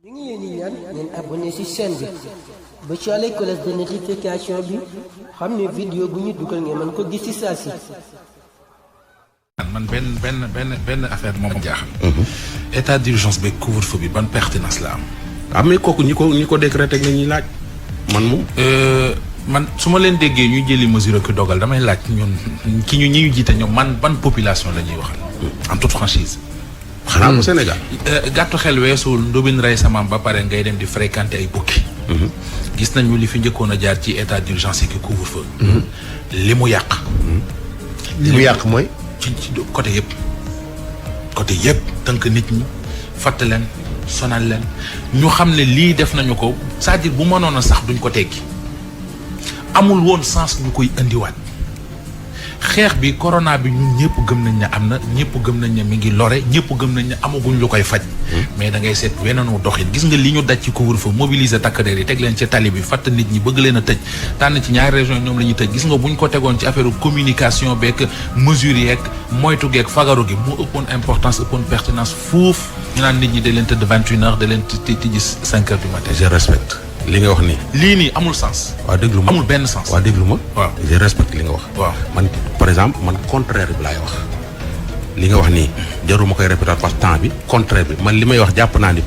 ñu ngi leen di ñaan ngeen abonné ci chaîne bi ba ci àll cloche de notification bi xam ne vidéo bu ñu dugal ngeen mën ko gis ci saa si. man benn affaire moom jaaxal. état d'urgence beeg couvre-feu bi ban pertinence la am. mais kooku ñi ko décrété la ñuy laaj. man moom. man su ma leen déggee ñuy jëli mesure ki dogal damay laaj ñun ñi ñu jiite ñoom ban population la ñuy waxal. en toute franchise. xanaa mu Sénégal. gàttu xel weesuwul ndóbin rey sa maam ba pare ngay dem di fréquenter ay bukki. gis nañu li fi njëkkoon a jaar ci état d'urgence yi ki couvre-feu. li mu yàq. li mu yàq mooy. ci côté yëpp tënk nit ñi fatt leen sonal leen ñu xam ne lii def nañu ko c'est-à-dire bu mënoon a sax duñ ko teggi amul woon sens ñu koy indiwaat xeex bi corona bi ñun ñëpp gëm nañ ne am na ñëpp gëm nañ ne mi ngi lore ñëpp gëm nañ ne amaguñ lu koy faj. mais da ngay seet weneenu doxin gis nga li ñu daj ci couvre-feu mobiliser takk der yi teg leen ci tali bi fatt nit ñi bëgg leen a tëj tànn ci ñaari région ñoom la ñuy tëj gis nga buñ ko tegoon ci affaire communication beeg mesures yeeg moytu geeg fagaru gi moo ëppoon importance ëppoon pertinence fuuf ñu naan nit ñi da leen tëdd 21h da leen tijji 5h du matin. je respecte li nga wax nii. lii nii amul sens. waaw déglu ma amul benn sens. waaw déglu ma. waaw je respecte li nga wax. waaw man par exemple man contraire bi laay wax. li nga wax nii jaruma koy répéter parce que temps bi contraire bi man li may wax jàpp naa ni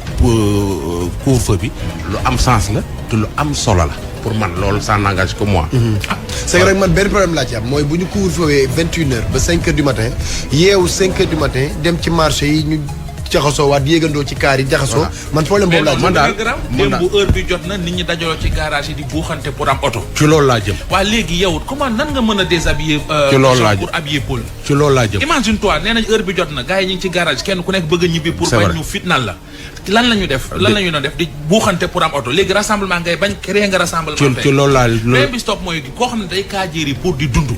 couvre-feu bi lu am sens la te lu am solo la pour man loolu ça n'engage que moi. c'est que rek man benn problème laa ci am mooy bu ñu couvre-feu 21h ba 5h du matin yeewu 5h du matin dem ci marché yi ñu jaxasoo waat yéegandoo ci kaar yi jaxasoo. man problème boobu laa man daal démb bu heure bi jot na nit ñi dajaloo ci garage yi di buuxante pour am oto. ci loolu laa jëm. waa léegi yow comment nan nga mën a déshabiller. ci loolu laa jëm pour habiller Paul. ci loolu laa jëm. imagine toi nee nañ heure bi jot na gars yi ñu ngi ci garage kenn ku nekk bëgg a ñibbi. pour bañ ñu fitnal la. lan la ñu def lan la ñu doon def di buuxante pour am oto léegi rassemblement ngay bañ créer nga rassemblement. ci loolu laa bi stop mooy koo xam ne day kaajeeri pour di dund.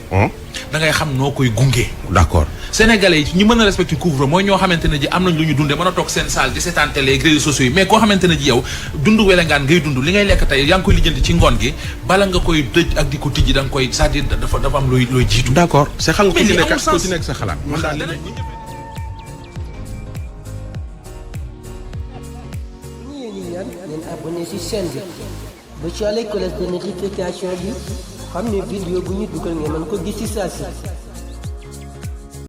da ngay xam noo koy gunge. d'accord sénégalais yi ñi mën a respecter couvre mooy ñoo xamante ne ji am nañ lu ñu dundee mën a toog seen salle di seetaan télé réseaux sociaux yi mais koo xamante ne ji yow dund welengaan ngay dund li ngay lekk tey yaa ngi koy lijjanti ci ngoon gi bala nga koy dëj ak di ko tijji da nga koy c'est-à-dire dafa am looy jiitu. d'accord c'est xam nga ku ci nekk sa xalaat. ñu ngi leen di ñaan ngeen abonné ci chaîne bi ba ci àll cloche de notification bi xam ne vidéo bu ñu dugal ngeen mën ko gis ci saa si.